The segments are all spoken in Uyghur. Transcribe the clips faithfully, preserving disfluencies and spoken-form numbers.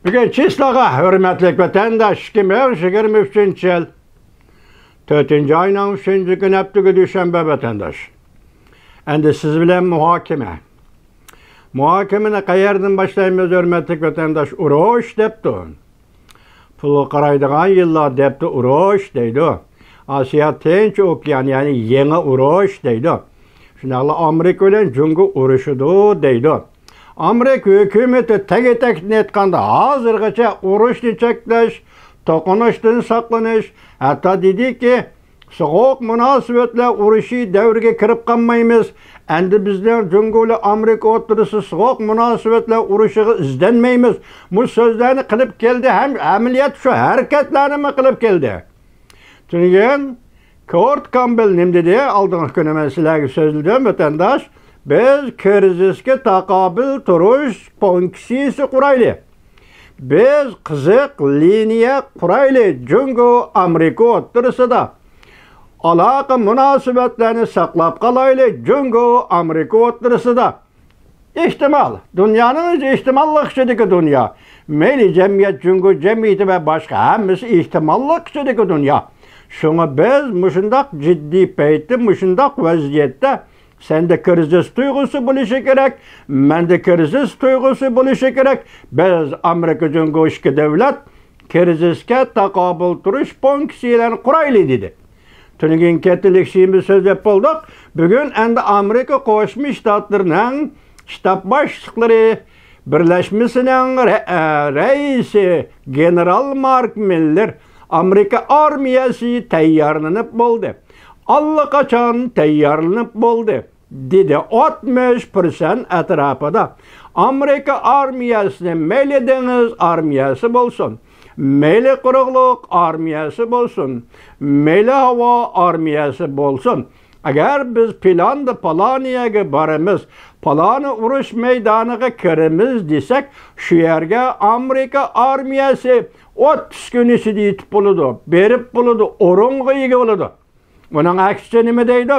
بۈگۈن چىسلاغا، ھۆرمەتلىك ۋەتەنداش، ئىككى مىڭ يىگىرمە ئۈچىنچى يىل تۆتىنچى ئاينىڭ ئۈچىنچى كۈنى، ھەپتىكى دۈشەنبە، ۋەتەنداش. ئەمدى سىز بىلەن مۇھاكىمە. مۇھاكىمىنى قەيەردىن باشلايمىز، ھۆرمەتلىك ۋەتەنداش؟ ئۇرۇش دەپتۇ. پۇلغا قارايدىغان يىللار دەپتۇ، ئۇرۇش دەيدۇ. ئاسىيا تىنچ ئوكيان، يەنى يېڭى ئۇرۇش دەيدۇ. شۇنداقلا ئامېرىكا بىلەن جۇڭگو ئۇرۇشىدۇ دەيدۇ. ئامېرىكا ھۆكۈمىتى تەگە-تەكتىنى ئېيتقاندا، ھازىرغىچە ئۇرۇشنى چەكلەش، توقۇنۇشتىن ساقلىنىش، ھەتتا دېدىكى، سوغۇق مۇناسىۋەتلەر ئۇرۇشى دەۋرىگە كىرىپ قالمايمىز. ئەمدى بىزنىڭ جۇڭگو بىلەن ئامېرىكا ئوتتۇرىسىدا سوغۇق مۇناسىۋەتلەر ئۇرۇشىغا ئىزدەنمەيمىز. مۇشۇ سۆزلەرنى قىلىپ كەلدى ھەم ئەمەلىيەت شۇ ھەرىكەتلەرنىمۇ قىلىپ كەلدى. تۈنۈگۈن كورت كامبېل نېمە دېدى؟ ئالدىنقى كۈنى مەن سىلەرگە سۆزلىدىم، ۋەتەنداش. بىز كىرىزىسكە تاقابىل تۇرۇش پونكسىيىسى قۇرايلى. بىز قىزىق لىنىيە قۇرايلى جۇڭگو ئامېرىكا ئوتتۇرىسىدا. ئالاقە مۇناسىۋەتلەرنى ساقلاپ قالايلى جۇڭگو ئامېرىكا ئوتتۇرىسىدا. ئېھتىمال، دۇنيانىڭ ئۆزى ئېھتىماللىق ئىچىدىكى دۇنيا. مەيلى جەمئىيەت، جۇڭگو جەمئىيىتى ۋە باشقا، ھەممىسى ئېھتىماللىق ئىچىدىكى دۇنيا. شۇڭا بىز مۇشۇنداق جىددىي پەيتتە، مۇشۇنداق ۋەزىيەتتە سەندە كىرىزىس تۇيغۇسى بولۇشى كېرەك، مەندە كىرىزىس تۇيغۇسى بولۇشى كېرەك. بىز ئامېرىكا جۇڭگو ئىككى دۆلەت كىرىزىسكە تاقابىل تۇرۇش پونكسىيىلەرنى قۇرايلى، دېدى. تۈنۈگۈن كەتتى لېكسىيىمىز سۆزلەپ بولدۇق. بۈگۈن ئەمدى ئامېرىكا قوشما شتاتلىرىنىڭ شتاب باشلىقلىرى بىرلەشمىسىنىڭ رە-، ئە، رەئىسى گېنېرال مارك مىللېر ئامېرىكا ئارمىيەسى تەييارلىنىپ بولدى. ئاللىقاچان تەييارلىنىپ بولدى، دېدى. ئاتمىش پىرسەنت ئەتراپىدا ئامېرىكا ئارمىيەسىنى، مەيلى دېڭىز ئارمىيەسى بولسۇن، مەيلى قۇرۇقلۇق ئارمىيەسى بولسۇن، مەيلى ھاۋا ئارمىيەسى بولسۇن، ئەگەر بىز پىلاندا پالانىيەگە بارىمىز، پالانى ئۇرۇش مەيدانىغا كىرىمىز دېسەك، شۇ يەرگە ئامېرىكا ئارمىيەسى ئوتتۇز كۈن ئىچىدە يېتىپ بولىدۇ، بېرىپ بولىدۇ، ئورۇنغا ئىگە بولىدۇ. ئۇنىڭ ئەكسىچە نېمە دەيدۇ؟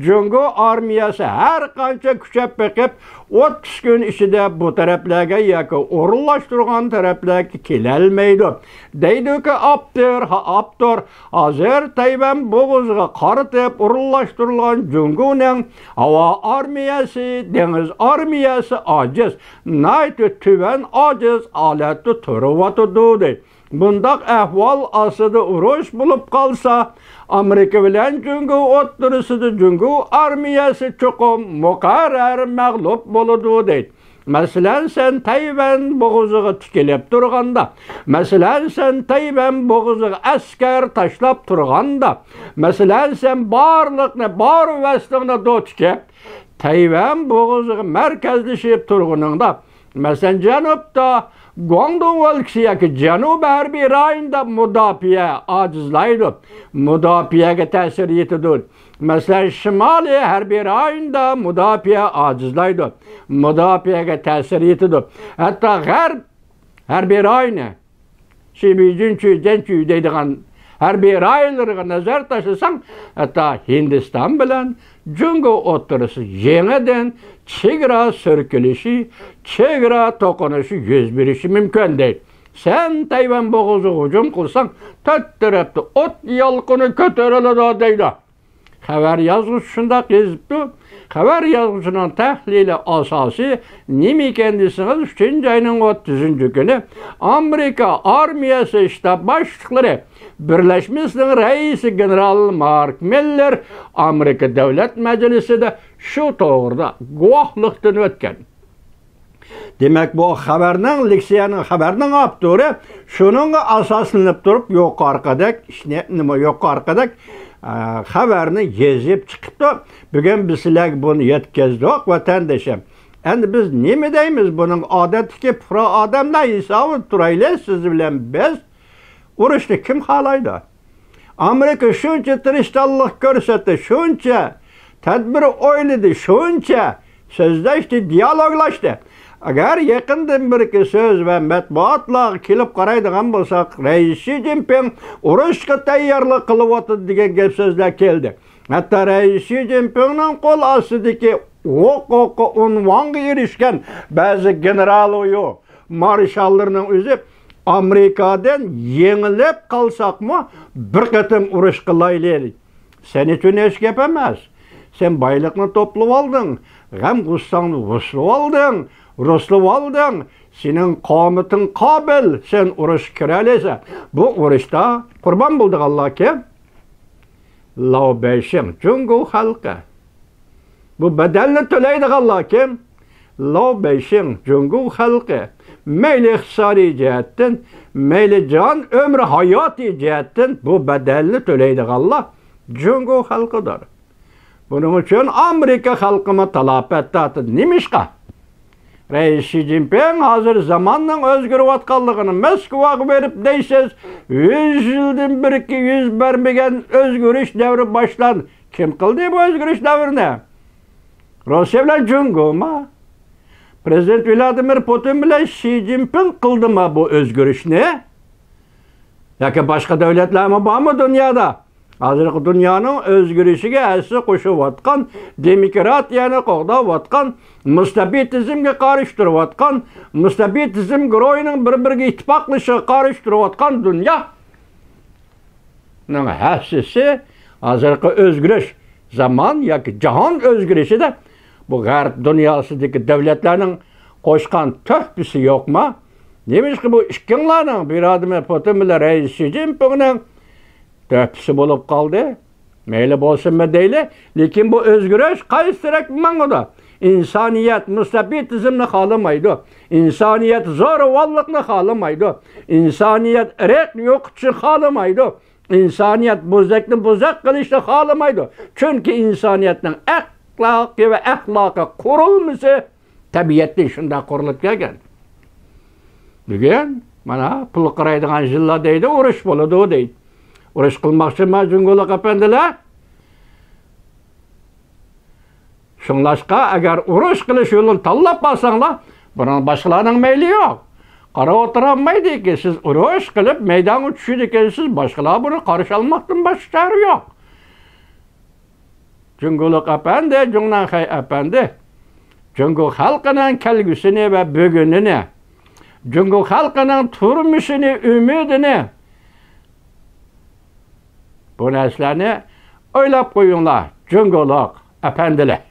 جۇڭگو ئارمىيەسى ھەر قانچە كۈچەپ بېقىپ، ئوتتۇز كۈن ئىچىدە بۇ تەرەپلەرگە ياكى ئورۇنلاشتۇرغان تەرەپلەرگە كېلەلمەيدۇ. دەيدۇكى ئاپتور، ھا-، ئاپتور، ھازىر تەيۋەن بوغۇزىغا قارىتىپ ئورۇنلاشتۇرۇلغان جۇڭگونىڭ ھاۋا ئارمىيەسى، دېڭىز ئارمىيەسى ئاجىز، ناھايىتى تۆۋەن ئاجىز ھالەتتە تۇرۇۋاتىدۇ، دەيدۇ. بۇنداق ئەھۋال ئاستىدا ئۇرۇش بولۇپ قالسا، ئامېرىكا بىلەن جۇڭگو ئوتتۇرىسىدا جۇڭگو ئارمىيەسى چوقۇم مۇقەررەر مەغلۇپ بولىدۇ، دەيدۇ. مەسىلەن، سەن تەيۋەن بوغۇزىغا تىكىلىپ تۇرغاندا، مەسىلەن، سەن تەيۋەن بوغۇزىغا ئەسكەر تاشلاپ تۇرغاندا، مەسىلەن، سەن بارلىقنى، بار ۋەسلىڭنى دوتۇكى تەيۋەن بوغۇزىغا مەركەزلىشىپ تۇرغىنىڭدا، مەسىلەن، جەنۇبتا گۇاڭدۇڭ ئۆلكىسى ياكى جەنۇبىي ھەربىي رايوندا مۇداپىئە ئاجىزلايدۇ، مۇداپىئەگە تەسىر يېتىدۇ. مەسىلەن، شىمالىي ھەربىي رايوندا مۇداپىئە ئاجىزلايدۇ، مۇداپىئەگە تەسىر يېتىدۇ. ھەتتا غەرب ھەربىي رايونى، شىبىجۈنچۈ، جەنچۈ دەيدىغان ھەربىي رايونلىرىغا نەزەر تاشلىساڭ، ھەتتا ھىندىستان بىلەن جۇڭگو ئوتتۇرىسىدا يېڭىدىن چېگرا سۈركىلىشى، چېگرا توقۇنۇشى يۈز بېرىشى مۇمكىن، دەيدۇ. سەن تەيۋەن بوغۇزىغا ھۇجۇم قىلساڭ، تۆت تەرەپتە ئوت يالقۇنى كۆتۈرۈلىدۇ، دەيدۇ. خەۋەر يازغۇچى شۇنداق يېزىپتۇ. خەۋەر يازغۇچىنىڭ تەھلىلى ئاساسى نېمە ئىكەن دېسىڭىز، ئۈچىنچى ئاينىڭ ئوتتۇزىنچى كۈنى ئامېرىكا ئارمىيەسى شتاب باشلىقلىرى بىرلەشمىسىنىڭ رەئىسى گېنېرال مارك مىللېر ئامېرىكا دۆلەت مەجلىسىدە شۇ توغرىدا گۇۋاھلىقتىن ئۆتكەن. دېمەك، بۇ خەۋەرنىڭ، لېكسىيەنىڭ، خەۋەرنىڭ ئاپتورى شۇنىڭغا ئاساسلىنىپ تۇرۇپ يۇقىرىقىدەك ئىشنى، نېمە، يۇقىرىقىدەك، ئە، خەۋەرنى يېزىپ چىقىپتۇ. بۈگۈن بىز سىلەرگە بۇنى يەتكۈزدۇق، ۋەتەندىشىم. ئەمدى بىز نېمە دەيمىز؟ بۇنىڭ ئادەتتىكى پۇقرا ئادەملەر ھېسابىدا تۇرايلى، سىز بىلەن بىز. ئۇرۇشنى كىم خالايدۇ؟ ئامېرىكا شۇنچە تىرىشچانلىق كۆرسەتتى، شۇنچە تەدبىر ئويلىدى، شۇنچە سۆزلەشتى، دىيالوگلاشتى. ئەگەر يېقىندىن بېرىكى سۆز ۋە مەتبۇئاتلارغا كېلىپ قارايدىغان بولساق، رەئىس شى جىنپىڭ ئۇرۇشقا تەييارلىق قىلىۋاتىدۇ دېگەن گەپ سۆزلەر كەلدى. ھەتتا رەئىس شى جىنپىڭنىڭ قول ئاستىدىكى ھوقۇققا، ئۇنۋانغا ئېرىشكەن بەزى گېنېرالىيۇ، مارشاللىرىنىڭ ئۆزى ئامېرىكادىن يېڭىلىپ قالساقمۇ، بىر قېتىم ئۇرۇش قىلايلى. سەن ئۈچۈن ھېچ گەپ ئەمەس. سەن بايلىقنى توپلىۋالدىڭ، غەم غۇسساڭنى ۋۇسلىۋالدىڭ، رۇسلىۋالدىڭ. سېنىڭ قامىتىڭ قابىل، سەن ئۇرۇشقا كىرەلەيسەن. بۇ ئۇرۇشتا قۇربان بولىدىغانلار كىم؟ لاۋ بەيشىڭ، جۇڭگو خەلقى. بۇ بەدەلنى تۆلەيدىغانلار كىم؟ لاۋ بەيشىڭ، جۇڭگو خەلقى. مەيلى ئىقتىسادىي جەھەتتىن، مەيلى جان، ئۆمرى، ھاياتىي جەھەتتىن بۇ بەدەلنى تۆلەيدىغانلار جۇڭگو خەلقىدۇر. بۇنىڭ ئۈچۈن ئامېرىكا خەلقىمۇ تالاپەت تارتىدۇ. نېمىشقا؟ رەئىس شى جىنپىڭ ھازىر زاماننىڭ ئۆزگىرىۋاتقانلىقىنى، موسكۋاغا بېرىپ دەيسىز، يۈز يىلدىن بېرىكى يۈز بەرمىگەن ئۆزگىرىش دەۋرى باشلاندى. كىم قىلدى بۇ ئۆزگىرىش دەۋرىنى؟ روسىيە بىلەن جۇڭگوما؟ پرېزىدېنت ۋلادىمىر پۇتىن بىلەن شى جىنپىڭ قىلدىما بۇ ئۆزگىرىشنى؟ ياكى باشقا دۆلەتلەرمۇ بارمۇ دۇنيادا؟ ھازىرقى دۇنيانىڭ ئۆزگىرىشىگە ھەسسە قوشۇۋاتقان، دېموكراتىيەنى قوغداۋاتقان، مۇستەبىتىزمگە قارشى تۇرۇۋاتقان، مۇستەبىتىزم گۇرۇھىنىڭ بىر-بىرىگە ئىتتىپاقلىشىشىغا قارشى تۇرۇۋاتقان دۇنيانىڭ ھەسسىسى ھازىرقى ئۆزگىرىش، زامان ياكى جاھان ئۆزگىرىشىدە بۇ غەرب دۇنياسىدىكى دۆلەتلەرنىڭ قوشقان تۆھپىسى يوقما؟ نېمىشقا بۇ ئىككىڭلارنىڭ، ۋلادىمىر پۇتىن بىلەن رەئىس شى جىنپىڭنىڭ تۆھپىسى بولۇپ قالدى؟ مەيلى بولسۇنمۇ دەيلى، لېكىن بۇ ئۆزگىرىش قايسى تەرەپكە ماڭىدۇ؟ ئىنسانىيەت مۇستەبىتىزمنى خالىمايدۇ. ئىنسانىيەت زورىۋاللىقنى خالىمايدۇ. ئىنسانىيەت ئىرق يوقىتىشنى خالىمايدۇ. ئىنسانىيەت بوزەكنى بوزەك قىلىشنى خالىمايدۇ. چۈنكى ئىنسانىيەتنىڭ ئەخلاقى ۋە ئەخلاقىي قۇرۇلمىسى تەبىئەتتىن شۇنداق قۇرۇلۇپ كەلگەن. بۈگۈن مانا پۇل قارايدىغان يىللار دەيدۇ، ئۇرۇش بولىدۇ دەيدۇ. ئۇرۇش قىلماقچىما جۇڭگولۇق ئەپەندىلەر؟ شۇڭلاشقا ئەگەر ئۇرۇش قىلىش يولىنى تاللاپ ئالساڭلار، بۇنىڭ باشقىلارنىڭ مەيلى يوق. قاراپ ئولتۇرالمايدىكى، سىز ئۇرۇش قىلىپ مەيدانغا چۈشىدىكەنسىز، باشقىلار بۇنى قارشى ئالماقتىن باشقا چارە يوق. جۇڭگولۇق ئەپەندى، جۇڭنەنخەي ئەپەندى، جۇڭگو خەلقىنىڭ كەلگۈسىنى ۋە بۈگۈنىنى، جۇڭگو خەلقىنىڭ تۇرمۇشىنى، ئۈمىدىنى، بۇ نەرسىلەرنى ئويلاپ قويۇڭلار، جۇڭگولۇق ئەپەندىلەر.